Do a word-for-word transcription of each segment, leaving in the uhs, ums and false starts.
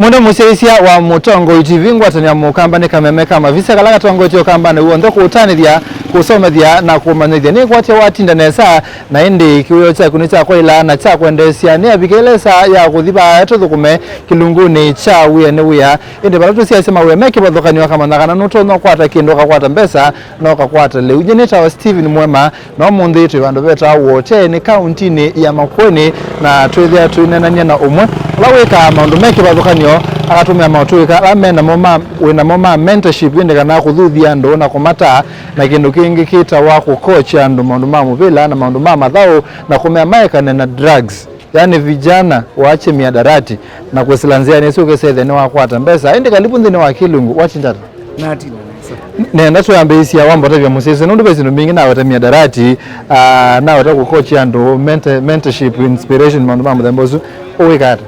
Mũndũ mũsyaĩĩsya wa Mũtongoi T V, ngwatanĩa mũkamba nĩ kameme ka mavisa kala katongoetye ũkambanĩ w'onthe kũũtanĩthya, kũsomethya na kũmanyĩthya. Nĩkwatya watinda nesa, na ĩndĩ kĩwĩoo kyaku nĩ kya kwaĩla na kya kwendeesya. Nĩ avike ĩla ĩsaa ya kũthi vaa tũthũkũme kĩlungunĩ kya wĩa nĩ wĩa. Ĩndĩ vala tũsyaĩĩsya mawĩa me kĩvathũkany'o, akamanya kana nũtonya ũkwata kĩndũ, ũkakwata mbesa, na ũkakwata lĩu. Nyie nĩtawa Steven Mwema, na ũmũnthĩ twĩ vandũ vetawa Woteni, kauntinĩ ya Makueni, na twĩthĩa tũineenany'a na ũmwe ũla wĩkaa maũndũ me kĩvathũkany'o, akatũmĩa maũtũĩka ala me namo ma, wĩ namo ma mentorship, ĩndĩ kana kũthuthya andũ na kũmataa, na kĩndũ kĩngĩ kĩtawa kũkokya andũ maũndũ ma mũvĩla na maũndũ ma mathaũ, na kũmea maekane na drugs. Yaani vijana waache miadarati na kwĩsĩla nzĩanĩ ĩsu ũkĩsethĩa nĩwakwata mbesa. Ĩndĩ kalivu nthĩnĩ wa kĩlungu, watinda ata? Natinda nesa. Nenda twambĩĩsya wamba ũtavya mũsyaĩĩsya, nũndũ ve syĩndũ mbingĩ naweta miadarati, ah, naweta kũkokya andũ, mente-, mentorship, inspiration, maũndũ ma mũthemba ũsu. Ũwĩka ata?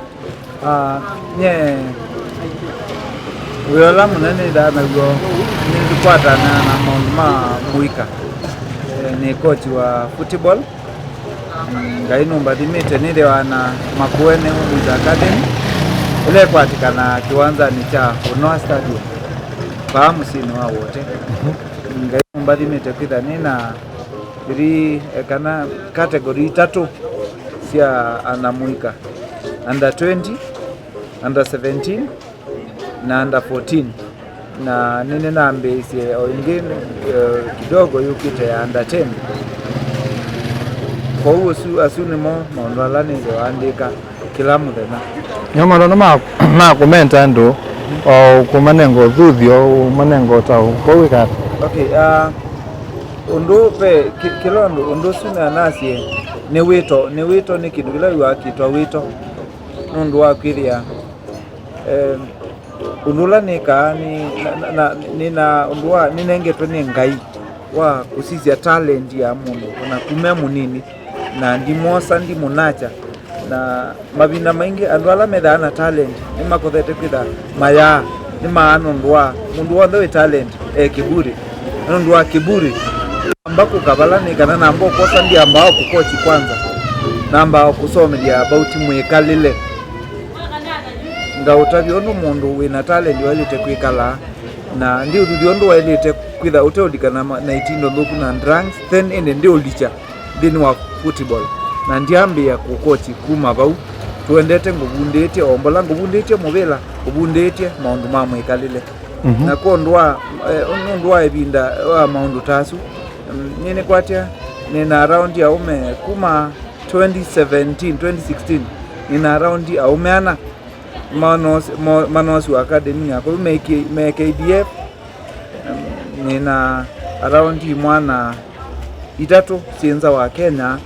Ah, nye wĩa ũla mũnene nĩthaa naw'o nĩkwatana na maũndũ ma mũika. Eh, nĩ coach wa football. Ngai nũmbathimĩte nĩthĩwa na Makueni Women's Academy, ĩla ĩkwatĩkana kĩwanzanĩ kya Ũnoa Stadium, vaa mũsyĩnĩ wa Wote. Ngai nũmbathimĩte kwĩtha nĩ na three, eh, kana category itatũ sya anamũika, under twenty, under seventeen, na under fourteen, na nĩnĩnambĩĩsye o ĩngĩ, eh, kidogo yũkĩte ya under ten. Kwoou ũsu, asu nĩmo maũndũ ala nĩthĩawa ndĩka kĩla mũthenya. Nĩmo maũndũ ma, ma kũmenta andũ, o kũmanenga ũthuthyo, ũmanenga ũtao, kwoou wĩka ata? Okay, ah, ũndũ ve, kĩ-, kĩla ũndũ, ũndũ ũsu nanasye nĩ wĩto, nĩ wĩto, nĩ kĩndũ kĩla wĩwaa kĩtwa wĩto, nũndũ wa kwĩthĩa Em, ũndũ ũla nĩkaa nĩ, na, na, na, nĩ na ũndũ wa, nĩnengetwe nĩ Ngai wa kũsisya talent ya mũndũ, o na kuma e mũnini, na ndimwosa, ndimũnakya. Na mavinda maingĩ andũ ala methaa na talent nĩmakothete kwĩtha mayaa, nĩmaa nũndũ wa mũndũ w'onthe wĩ talent e kĩburi. Na nũndũ wa kĩburi, namba kũka vala nĩ kana namba ũkosa, ndiambaa kũkochi kwanza, nambaa kũsomethya about mwĩkalĩle. Ngaũtavya ũndũ mũndũ wĩ na talent waĩlĩte kwĩkala, na ndiũthuthya ũndũ waĩlĩte kwĩtha ũteũlikana ma-, na itindo nthũku na drugs, then ĩndĩ ndiũlikya nthĩnĩ wa football. Na ndyambĩĩa kũkochi kuma vau. Tũendete ngũvundĩtye, o mbola ngũvundĩtye mũvĩla, ngũvundĩtye maũndũ ma mwĩkalĩle. Mhm. Na kwondũ wa, eh, nũndũ wa ĩvinda wa maũndũ ta asu, mm, nĩnĩkwatya nĩ na around aũme kuma twenty seventeen, twenty sixteen, nĩ na around aũme ana manoos-, mo-, manoosiwa academy yakwa, me K-, me K D F, em, nĩ na around imwana itatũ syĩ nza wa Kenya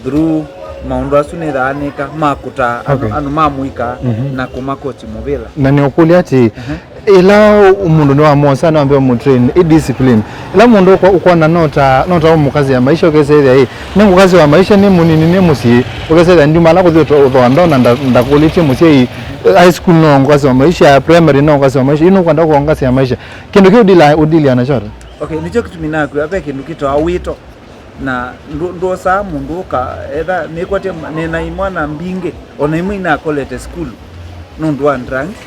through maũndũ asu nĩthaa nĩka ma kũtaa andũ, okay, andũ ma mũika, mhm, na kũmakochi mũvĩla. Na nĩũkũlya atĩ, mhm. Ĩla mũndũ nĩwamwosa, nĩwambĩa ũmũtrain, ĩ discipline. Ĩla mũndũ ũkwa-, ũkwona nota, nota ũmũkasya maisha, ũkesethĩa, ĩ, nĩngũkasya wa maisha nĩ mũnini, nĩ mũsyĩ, ũkesethĩa ndiuma ala kũthi ũto-, ũthoa ndoo na nda-, ndakũlĩtye mũsyai, eh, high school no ngũkasya wa maisha, primary no ngũkasya wa maisha, yu nũkwenda kũngũkasya maisha. Kĩndũ kĩu ũdila-, ũdilia nakyo ata? Okay, nĩkyo kĩtumi nakwĩa ve kĩndũ kĩtawa wĩto. Na ndũ-, ndwosaa mũndũ ũka, etha nĩkwatya nĩ na imwana mbingĩ, o na imwe inakolete sukulu nũndũ wa drugs,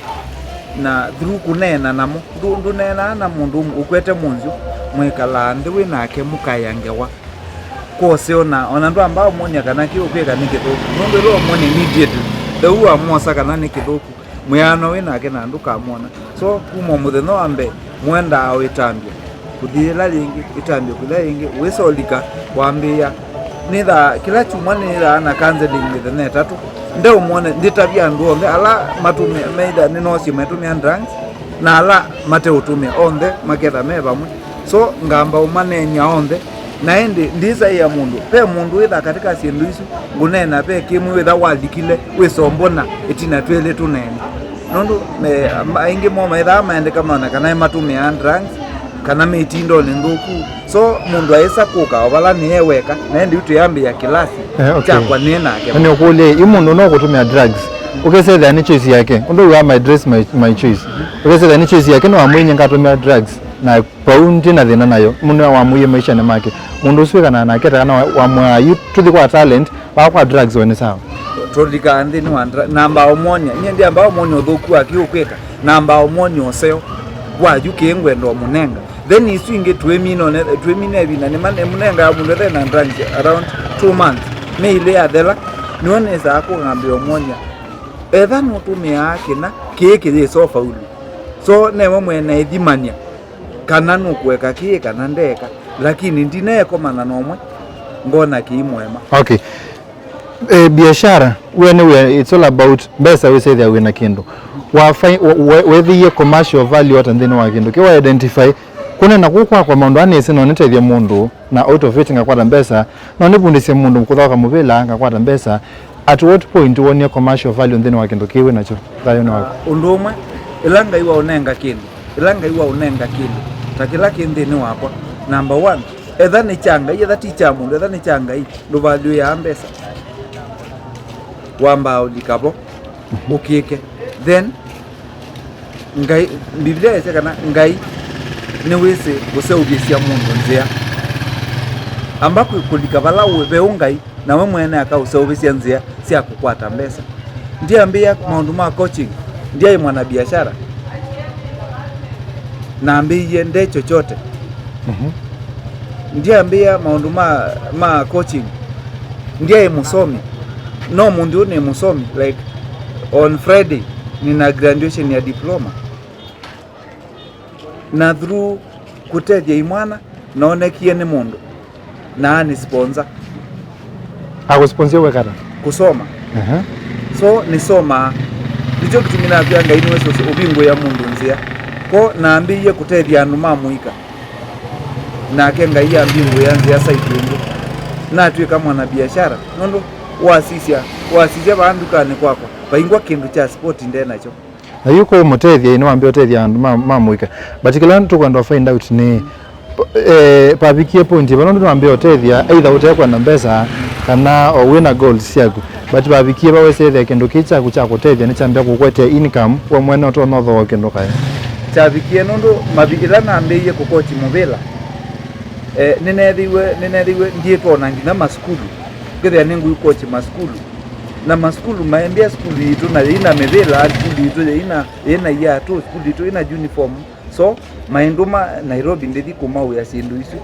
na through kũneena namo. Ndũ-, ndũneenaa na mũndũ ũkwete mũnzyu, mwĩkalaa nthĩ wĩ nake mũkaĩa ngewa. Kwose ona, ona ndwamba ũmwony'a kana kĩu ũkwĩka nĩ kĩthũku, nũndũ ĩla ũmwona immediately, the u wamwosa kana nĩ kĩthũku. Mwĩaano wĩ nake na ndũkamwona. So, kuma o mũthenya wa mbee, mũendaa o ĩtambya kũthi yĩla yĩngĩ, ĩtambya kũthi yĩla yĩngĩ, wĩsa ũlika wambĩĩa. Nĩthaa, kĩla kyumwa nĩthaa na counseling mĩthenya ĩtatũ. Ndeũmwone, ndĩtavya andũ onthe ala matũmĩa, meitha nĩnoosie matũmĩa drugs, na ala mateũtũmĩa, onthe maketha me vamwe. So, ngamba ũmaneeny'a onthe. Na ĩndĩ ndĩsaĩa mũndũ. Ve mũndũ wĩtha katĩ ka syĩndũ isu ngũneena, ve kĩmwe wĩtha walikile wĩsombona ĩtina twĩlĩ tũneene. Nũndũ, eh, aingĩ moo maĩthaa maendeka maona kana matũmĩaa drugs, kana me itindonĩ nthũku. So, mũndũ aĩsa kũka o vala nĩ e weka, na ĩndĩ yu twĩambĩĩa kĩlasi, eh, okay, kyakwa nĩ nake. Na nĩũkũlya, yu mũndũ no kũtũmĩa drugs? Ũkesethĩa nĩ choice yake. Ũndũ wĩwaa my dress, my, my choice. Ũkesethĩa nĩ choice yake, no amwĩnyie ngatũmĩa drugs. Na Vau ndĩ na thĩna nayo. Mũndũ wamũie maishanĩ make. Mũndũ ũsu wĩkanaa nake ta kana wa-, wamwaa yu tũthi kwa talent, wa kwa drugs we nĩ sawa. Tũlikaa nthĩnĩ wa ndra-, nambaa ũmwonia. Nyie ndyambaa ũmwonia ũthũku wa kĩ ũkwĩka. Nambaa ũmwonia ũseo wa yu kĩ ngwenda ũmũnenga. Then isu ingĩ twĩmina one-, twĩmina ĩvinda nĩma nĩmũnengaa mũndũ ethe na drugs around two months. Mĩilĩ yathela, nĩwe nĩsaa kũng'ambĩa ũmwonia. Etha nũtũmĩaa kĩna, kĩĩ kĩyĩsa ũfaulu. So, newe mwene ĩthimany'a kana nũkũeka kĩĩ kana ndeeka. Lakini ndineekomana nomwe, ngona kĩimũema. Okay. E, biashara, we nĩ wĩa, it's all about mbesa, wĩsethĩa wĩna kĩndũ. Wafai-, we-, we-, wethĩie commercial value ata nthĩnĩ wa kĩndũ kĩ wa identify. Kũneena kũu kwakwa maũndũ aa nĩsĩ no nĩtethye mũndũ, na out of it ngakwata mbesa, no nĩvundĩsye mũndũ kũthaũka mũvĩla, ngakwata mbesa. At what point wonie commercial value nthĩnĩ wa kĩndũ kĩĩ wĩ nakyo thayũnĩ waku? Ũndũ ũmwe, ĩla Ngai waũnenga kĩndũ, ĩla Ngai waũnenga kĩndũ, ta kĩla kĩ nthĩnĩ wakwa, number one, etha nĩ kya Ngai, etha ti kya mũndũ, etha nĩ kya Ngai, ndũvalyũĩaa mbesa. Wambaa ũlika vo, ũkĩke. Then, Ngai, Biblia yasya kana Ngai nĩwĩsĩ kũseũvĩsya mũndũ nzĩa. Amba kwĩ-, kũlika vala wĩ veũ Ngai, nawe mwene akaũseũvĩsya nzĩa sya kũkwata mbesa. Ndyambĩĩa maũndũ ma coaching, ndyaĩ mwanabiashara. Nambĩĩie nde chochote. Mhm. Ndyambĩĩa maũndũ ma, ma coaching, ndyaĩ mũsomi. No mũnthĩ ũyũ nĩ mũsomi, like, on Friday, nina graduation ya diploma. Na through kũtethya imwana, noonekie nĩ mũndũ na ani sponsor. Akũsponsia wekata? Kũsoma. Aha. So, nĩsomaa. Nĩkyo kĩtumi nakwĩa Ngai nĩwe sose ũvingũĩa mũndũ nzĩa. Ko nambĩĩie kũtethya andũ ma mũika. Nake Ngai ambingũĩa nzĩa side ĩngĩ. Natw'ĩka mwanabiashara, nũndũ wasisya, wasisya vaa ndukanĩ kwakwa, vaingwa kĩndũ kya sport nde nakyo. Na yu kũu mũtethya, nĩwambie ũtethya andũ ma, ma mũika. But kĩla tũkwenda find out nĩ, eh, pavikie point vala ũndũ nĩwambie ũtethya, either ũtekwenda mbesa, kana o wĩna goals syaku. But pavikie va wesethĩa kĩndũ kĩĩ kyaku kya kũtethya nĩkyambia kũkwetea income, we mwene ũtonya ũthooa kĩndũ kaĩ. Kyavikie nũndũ mavi-, ĩla nambĩĩie kũkochi mũvĩla, eh, nĩneethĩiwe, nĩneethĩiwe ndyĩtwa ona nginya masukulu. Ngethĩa nĩngũikochi masukulu. Na masukulu maembĩa sukulu yitũ na yĩina mĩvĩla, sukulu yitũ yĩina, yĩina iatũ, sukulu yitũ yĩina uniform. So, maindũma Nairobi ndĩthi kũmawĩa syĩndũ isu.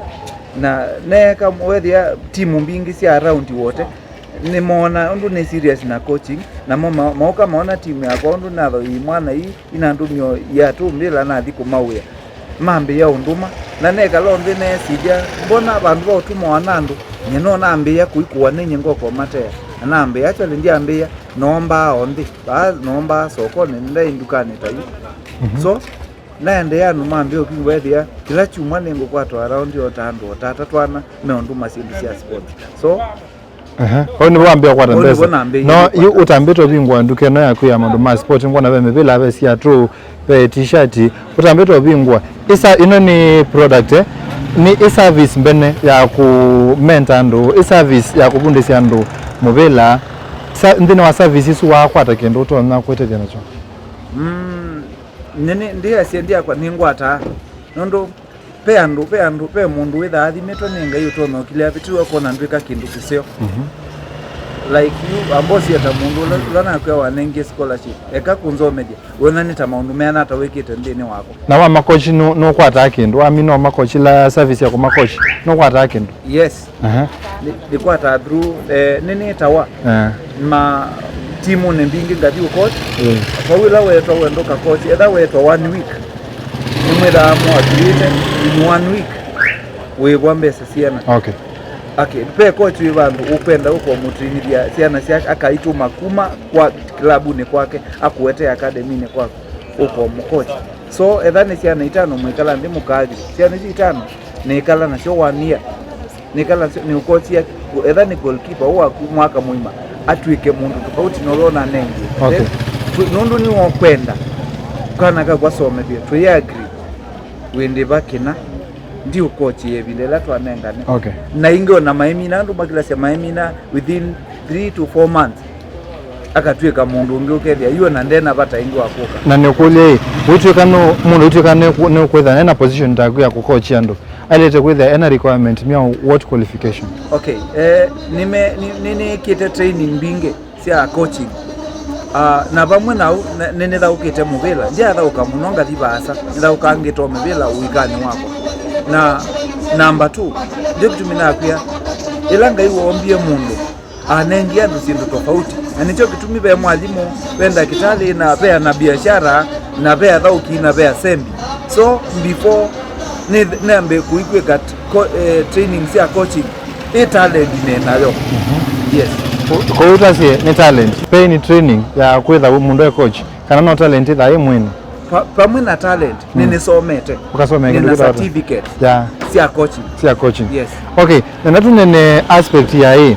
Na neeka wethĩa timu mbingĩ sya around wote, nĩmoona ũndũ nĩ serious na coaching, namo ma-, maũka maona timu yakwa ũndũ nathoii mwana ii, inandũmio iatũ mbĩla nathi kũmawĩa. Mambĩĩa ũndũma, na nekala nthĩ neesilya, mbona vandũ va ũtũmawa na andũ, nyie no nambĩĩa kũikũwa nĩnyie ngoka ũmatea. Na nambĩĩa, actually ndyambĩĩa, noombaa o nthĩ, vaa noombaa sokonĩ, ndaĩ ndukanĩ ta yu. Mhm. So, naendeea andũ mambĩĩa ũvingũa, ethĩa kĩla kyumwa nĩngũkwatwa around o ta andũ o ta atatũ ana meũndũma syĩndũ sya sports. So, Aha. Vau nĩvo wambĩĩa kũkwata mbesa. Vau nĩvo nambĩĩie. No, yu kũkwata. Ũtambĩte ũvingũa nduka ĩno yaku ya maũndũ ma sport, ngwona ve mĩvĩla, ve siatũ, ve t-shirt. Ũtambĩte ũvingũa. Ĩsa, ĩno nĩ product, eh? Nĩ ĩ service mbene ya kũmenta andũ, ĩ service ya kũvundĩsya andũ mũvĩla. Sa-, nthĩnĩ wa service isu wakwata kĩndũ ũtonya kwĩtethya nakyo? Mm, nĩ, nĩ, ndĩasya ndyakwa nĩngwataa. Nũndũ Ve andũ, ve andũ, ve mũndũ wĩthaa athimĩtwe nĩ Ngai ũtonya ũkilĩa avĩtĩwe ũkona ndwĩka kĩndũ kĩseo. Mhm. Like you, amba ũsie ta mũndũ ũla, ũla nakwĩa wanengie scholarship. Eka kũnzomethya. Wona nĩ ta maũndũ meana ata wĩkĩte nthĩnĩ wakwa. Na wa makochi nũ-, nũkwataa kĩndũ? Wamina wa makochi la service ya kũmakochi, nũkwataa kĩndũ? Yes. Aha. Nĩ, nĩkwataa through, eh, nĩnĩtawa. Eh. Ma timunĩ mbingĩ ngathi ũkochi. Mm. Vau ĩla wetwa wendo kakochi, etha wetwa one week. Nĩmwĩthaa mũatulĩte in one week wĩvwa mbesa siana. Okay. Okay, ve coach wĩ vandũ ũkwenda ũkomũtrinithya syana syake, akaitũma kuma kwa klabunĩ kwake, akũete akademĩnĩ kwaku, ũkomũkochi. So, etha nĩ syana itano mwĩkala nthĩ mũkathi, syana isu itano nĩkala nasyo one year. Nĩkala nasyo, nĩũkochia, etha nĩ goalkeeper waku mwaka mũima, atw'ĩke mũndũ tofauti na ũla ũnanengie. Okay. Eh, tu-, nũndũ nĩwokwenda kana kaku asomethw'e, twĩ agree. Wĩndĩva kĩna, ndiũkochie ĩvinda ĩla twanengane. Okay. Na ingĩ ona maimina, andũ makilasya maimina within three to four months, akatw'ĩka mũndũ ũngĩ ũkethĩa yu ona ndena vata ĩngĩ wa kũka. Na nĩkũlya-ĩ, wĩtw'ĩka nũ-, mũndũ wĩtw'ĩka nĩ, nĩũkwĩthĩa ena position taku ya kũkochi andũ, ailĩte kwĩthĩa ena requirement myaũ, what qualification? Okay, eh, nĩme-, nĩ-, nĩ-, nĩnĩkĩte training mbingĩ. sya coaching. Ah, na vamwe na ũu, nĩ- nĩnĩthaũkĩte mũvĩla. Ndyathaũka mũno ngathi vaasa, nĩthaũkaa ngĩtoa mũvĩla ũikanĩ wakwa. Na namba two, ndio kĩtumi nakwĩa, ĩla Ngai woombie mũndũ, anengie andũ syĩndũ tofauti. Na nĩkyo kĩtumi ve mwalimũ, ve ndakĩtalĩ, na ve ana biashara, na ve athauki, na ve asembi. So before nĩ- nĩambe kũikwĩka t- co- eh, training sya coaching, ĩ talent nĩ nayo. Yes. Kũu ũtasye nĩ talent, ve nĩ training ya kwĩtha mũndũ e coach, kana no talent ĩthaa ĩ mwene? Pa- pamwe na talent, nĩnĩsomete. Ũkasomea kĩndũ kĩtata? Certificate ya sya coaching. Sya coaching. Yes. Okay, nenda tũnene aspect ya ĩ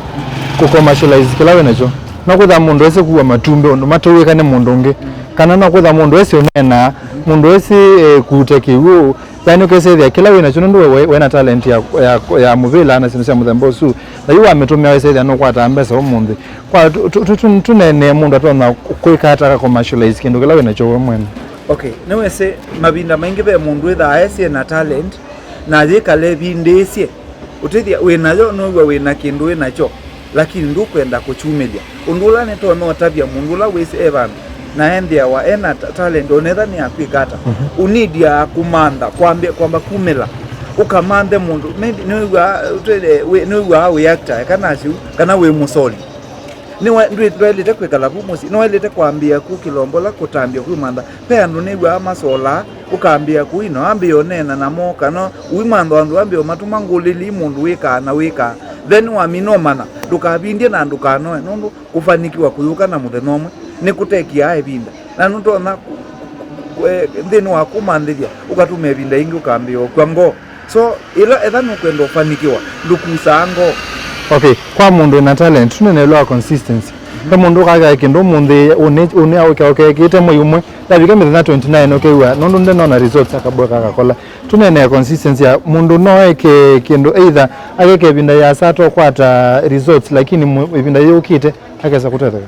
kũ commercialize kĩla wĩ nakyo. No kwĩtha mũndũ ese kua matumbĩ ũndũ matũwĩka nĩ mũndũ ũngĩ, kana no kwĩtha mũndũ ese ũneena, mũndũ ese eh, kũta kĩw'ũ, yani ũkesethĩa kĩla wĩ nakyo nũndũ we- we- wena talent ya, ya, ya mũvĩla na syĩndũ sya mũthemba ũsu, na yu wamĩtũmĩa wesethĩa nũkwataa mbesa ũmũnthĩ. Kwa tũ- tũ- tũ- tũ- tũneenee mũndũ atonya kwĩka ata aka commercialize kĩndũ kĩla wĩ nakyo we mwene? Okay, nĩwĩsĩ mavinda maingĩ ve mũndũ wĩthaa esie na talent na yĩkale vindĩĩsye. Ũtĩthya wĩ nayo, nũw'a wĩ na kĩndũ wĩ nakyo, lakini ndũkwenda kũkyumĩlya. Ũndũ ũla nĩtonya ũtavya mũndũ ũla wĩsĩ e vandũ na enthĩawa e na ta- talent, onetha nĩakwĩka ata, ũnidia kũmantha, kwambĩa kwamba kumĩla, ũkamanthe mũndũ, maybe nĩwĩw'aa, ũtwĩe, wĩ- nĩwĩw'aa wĩ actor, kana asyu, kana wĩ mũsoli. Nĩwa- ndwĩ- ndwaĩlĩte kwĩkala vu mũsyĩ, nĩwaĩlĩte kwambĩĩa kũkĩlombola, kũtambya kwĩmantha. Ve andũ nĩw'aa masolaa, ũkambĩĩa kũina, wambĩĩa ũneena namo, kana ũimantha andũ, wambĩĩa ũmatũma ngũlĩli mũndũ wĩkaa na wĩkaa. Then wamina ũmanya, ndũkavindye na ndũkanoe, nũndũ kũfanikiwa kũyũka na mũthenya ũmwe nĩkũtekiaa ĩvinda, na nũtonya kũ- kũ- kũ- kũ- nthĩnĩ wa kũmanthĩthya, ũkatũmĩa ĩvinda yĩngĩ ũkambĩĩa ũkw'a ngoo. So ĩla etha nũkwenda ũfanikiwa, ndũkusaa ngoo. Okay, kwa mũndũ wĩna talent, tũnene ĩũlũ wa consistency. Ve mũndũ ũkakea kĩndũ ũmũnthĩ, ũnĩ- ũnĩ aũkea ũkekĩte mwei ũmwe, yavika mĩthenya twenty-nine ũkew'a nũndũ ndenona results akabweka akakola. Tũnene consistency ya mũndũ no eke kĩndũ either akeke ĩvinda yĩasa atokwata results, lakini mũ- ĩvinda yĩũkĩte akesa kũtetheka.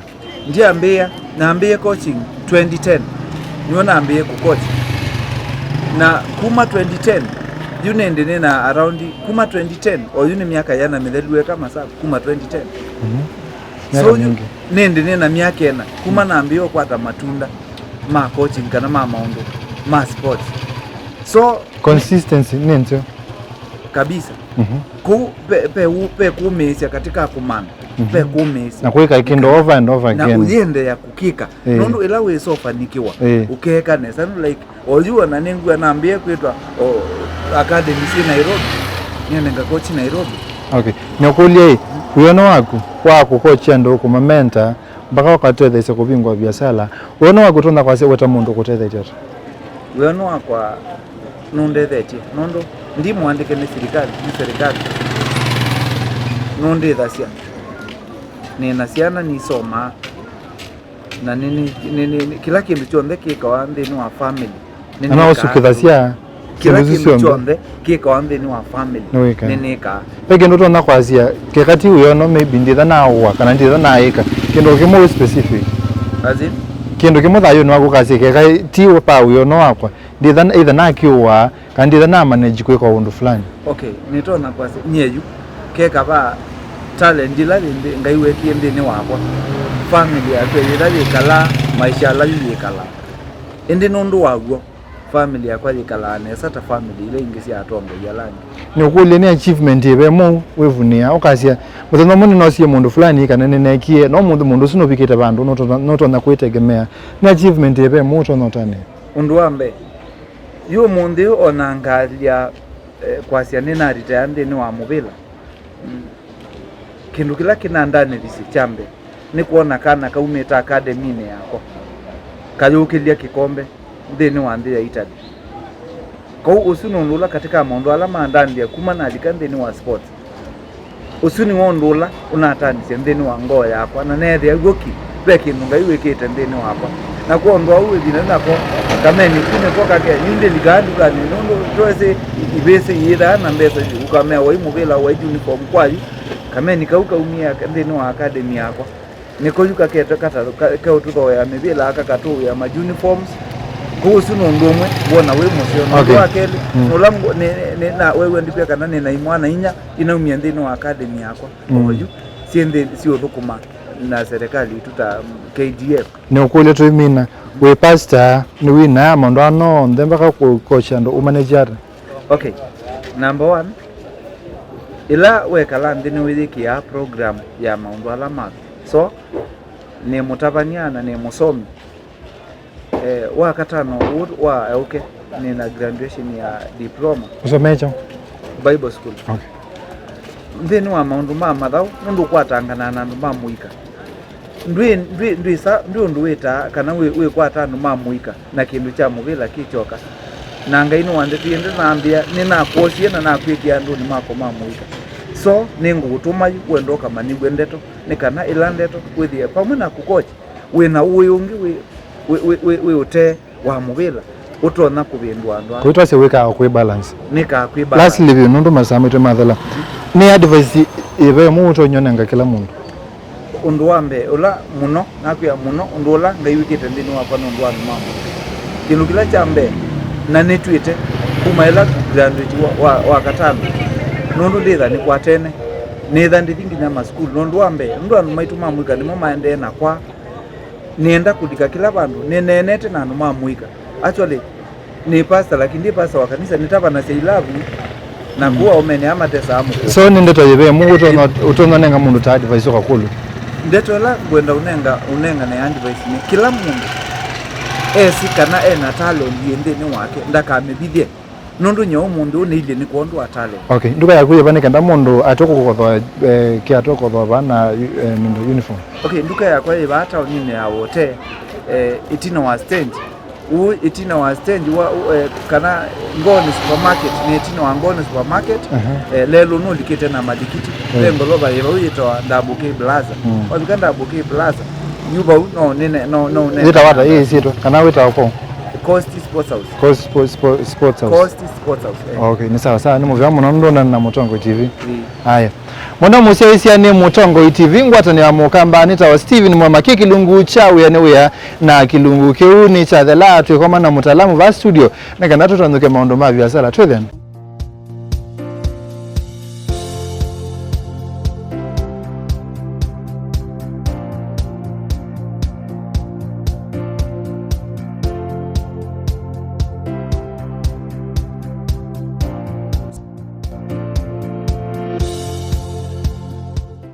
Ndyambĩĩa, nambĩĩe coaching twenty ten. Nĩw'o nambĩĩe kũcoach. Na kuma twenty ten, yu nĩndĩ nĩna around, kuma twenty ten, o yu nĩ myaka yĩana mĩthelu eka masaa kuma twenty ten. Mhm. So myaka yu mingĩ. Nĩndĩ nĩna myaka ĩna kuma nambĩĩe ũkwata matunda ma coaching kana ma maũndũ ma sports. So consistency nĩ nzeo kabisa. Mhm. Kũu ve- ve- ve kũmĩĩsya katika kũmantha, ve kũmĩĩsya na kwĩka kĩndũ over and over na again, ũyĩendeea kũkĩka. Ĩĩ. Nũndũ ĩla wĩsofanikiwa, ĩĩ, ũkeeka nesa, nũ like, oyu ona nĩngua nambĩĩe kwĩtwa o, academy syĩ Nairobi, nĩenenga coach Nairobi. Okay, nĩkũlya ĩ, wĩono waku wa kũkochi andũ, kũmamenta mpaka ũkatetheesya kũvingũa viasala, wĩono waku ũtonya kwasya weta mũndũ ũkũtethetye ata? Wĩono wakwa nũndethetye, nũndũ ndi mũandĩke nĩ silikalĩ, nĩ serikali. Nũndĩthasya. Nĩ na syana nisomaa. Na nĩ, nĩ, nĩ, nĩ, nĩ, kĩla kĩndũ kyonthe kĩkawa nthĩnĩ wa family. Nĩ na nĩkaa ũsukĩthasya kĩla kĩndũ kĩndũ kyonthe kĩkawa nthĩnĩ wa family. Nĩwĩkaa. Nĩ nĩkaa. Ve kĩndũ ũtonya kwasya, keka ti wĩono, maybe ndĩtha naũa, kana ndĩtha naĩka kĩndũ kĩmwe wĩ specific. As in? Kĩndũ kĩmwe thayũnĩ waku ũkasya, keka ti pa wĩono wakwa, ndĩtha either nakĩũaa, kana ndĩtha na manage kwĩka ũndũ fulani. Okay, nĩtonya kwasya, nyie yu, keka va talent ĩla yĩ nthĩ, Ngai wekie nthĩnĩ wakwa, family yakwa yĩla yĩkalaa, maisha ala yu yĩkalaa. Ĩndĩ nũndũ wa w'o, family yakwa yĩkalaa nesa ta family ila ingĩ sya atongoi ala angĩ. Nĩũkũlya, nĩ achievement yĩva ĩmwe wĩvunĩaa, ũkasya, mũthenya ũmwe nĩnosie mũndũ fulani kana nĩneekie, no ũmũnthĩ mũndũ ũsu nũvikĩte vandũ nũtonya, nũtonya kwĩtegemea? Nĩ achievement yĩva ĩmwe ũtonya ũtanĩa? Ũndũ wa mbee, yu ũmũnthĩ ũyũ ona ngalya, eh, kwasya nĩnaritaya nthĩnĩ wa mũvĩla. Mm. Kĩndũ kĩla kĩnandanĩthisye kya mbee nĩ kwona kana kaumĩte akademĩnĩ yakwa kayũkĩlya kĩkombe nthĩnĩ wa nthĩ ya Italy. Kwoou ũsu nĩ ũndũ ũla katĩ ka maũndũ ala mandanĩthya kuma nalika nthĩnĩ wa sports. Ũsu nĩw'o ũndũ ũla ũnatanisye nthĩnĩ wa ngoo yakwa, na neethĩa w'o ki ve kĩndũ Ngai wĩkĩte nthĩnĩ wakwa. Na kwondũ wa ũu, ĩvinda yĩu nako kameni ku nĩko kakea, yu ndĩlikaa ndukanĩ, nũndũ tũesĩ ivĩsĩ iyĩthaa na mbesa, ũkamea wai mũvĩla, wai uniform kwa yu. Kameni kau kaumie nthĩnĩ wa academy yakwa. Nĩko yu kakete kata-, ka-, keũtũthooea mĩvĩla, kakatũĩa ma uniforms. Kwoou ũsu nĩ ũndũ ũmwe wona wĩ mũseo. Na ũndũ, okay, wa kelĩ, mm, nũla mbo-, nĩ, nĩ, na weew'a ndikwĩa kana nĩ na imwana inya inaumie nthĩnĩ wa academy yakwa. Mm. Oyu syĩ nthĩ syĩũthũkũma na serikali itũ ta K D F. Nĩ ũkũlyo twĩmina, wĩ pastor, nĩ wĩnaa maũndũ ano onthe mpaka kũkokya andũ ũmanĩkye ata? Okay, number one, ĩla wekala nthĩ nĩwĩyĩkĩaa program ya maũndũ ala maku. So, nĩ mũtavany'a na nĩ mũsomi. Eh, wa katano ũũ wa eũke, nĩ na graduation ya diploma. Ũsomee kyaũ? Bible school. Okay. Nthĩnĩ wa maũndũ ma mathaũ, nũndũ ũkwatanganaa na andũ ma mũika. Ndwĩ, ndwĩ, ndwĩsa, ndwĩ ũndũ wĩtaa kana wĩ, wĩkwata andũ ma mũika na kĩndũ kya mũvĩla kĩ kyoka. Na Ngai nĩwandetĩie nthĩ nambĩa, nĩnakwosie na nakwĩkĩa andũnĩ makwa ma mũika. So, nĩngũũtũma yu wenda ũkamanyĩw'e ndeto, nĩ kana ĩla ndeto wĩthĩe vamwe na kũkokya wĩ na ũĩ ũngĩ wĩ, wĩ, wĩ, wĩ, wĩ ũtee wa mũvĩla ũtonya kũvĩndũa andũ aa. Kwĩtwasya wĩkaa kwĩ balance. Nĩkaa kwĩ balance. Lastly vyũ, nũndũ masaa maitũ mathela, nĩ advice yĩva ĩmwe ũtonya ũnenga kĩla mũndũ? Ũndũ wa mbee ũla mũno, nakwĩa mũno, ũndũ ũla Ngai wĩkĩte nthĩnĩ wakwa nĩ ũndũ wa andũ ma mũika. Kĩndũ kĩla kya mbee, na nĩtw'ĩte kuma ĩla graduate wa, wa, wa katano, nũndũ ndĩtha nĩkwatene, nĩtha ndĩthi nginya masukulu. Nũndũ wa mbee, nũndũ andũ maitũ ma mũika nĩmo maendee na kwa Nĩenda kũlika kĩla vandũ. Nĩneenete na andũ ma mũika. Actually, nĩ pastor, lakini ndi pastor wa kanisa, nĩtavanasya ilavu na kũu aũmene amatesaa mũkũũ. So nĩ ndeto yĩva ĩmwe ũtonya, ũtonya nenga mũndũ ta advice ũkakũlw'a? Ndeto ĩla ngwenda ũnenga, ũnengane advice nĩ kĩla mũndũ esĩ kana ena talent yĩ nthĩnĩ wake, ndakamĩvithye. Nũndũ nyie ũmũnthĩ ũũ nĩilyĩ nĩ kwondũ wa talent. Okay, nduka yaku yĩ va nĩ kenda mũndũ atw'e kũkothoa, eh, kĩatũ kũkothoa va na, eh, nũndũ uniform? Okay, nduka yakwa yĩ vaa taoninĩ ya Wote, eh, ĩtina wa stage. Ũu ĩtina wa stage wa, eh, kana Ngoni Supermarket, nĩ ĩtina wa Ngoni Supermarket, eh, lelũ nũlikĩte na malikiti. Ve ngolova yĩ vau yĩtawa Double K Plaza. Wavika Double K Plaza, yu vau no nene, no, no nene. Yĩtawa ata ĩĩ syĩtwa? Kana wĩtawa kũ? Coast Sports House. Coast Sports, Sports, Sports House. Coast Sports House, eh. Okay, nĩ sawa sawa, nĩ mũvea mũno nũndũ nĩ na Mũtongoi T V. Ĩĩ. Aya. Mũno mũsyaĩĩsya nĩ Mũtongoi T V, ngwatanĩo ya Mũkamba nĩtawa Steven Mwema, kĩ kĩlungu kya wĩa nĩ wĩa, na kĩlungu kĩu nĩ kyathela twĩkoma na mũtaalamu va studio, nĩ kana tũtonyũke maũndũ ma viasala. Twĩthĩane.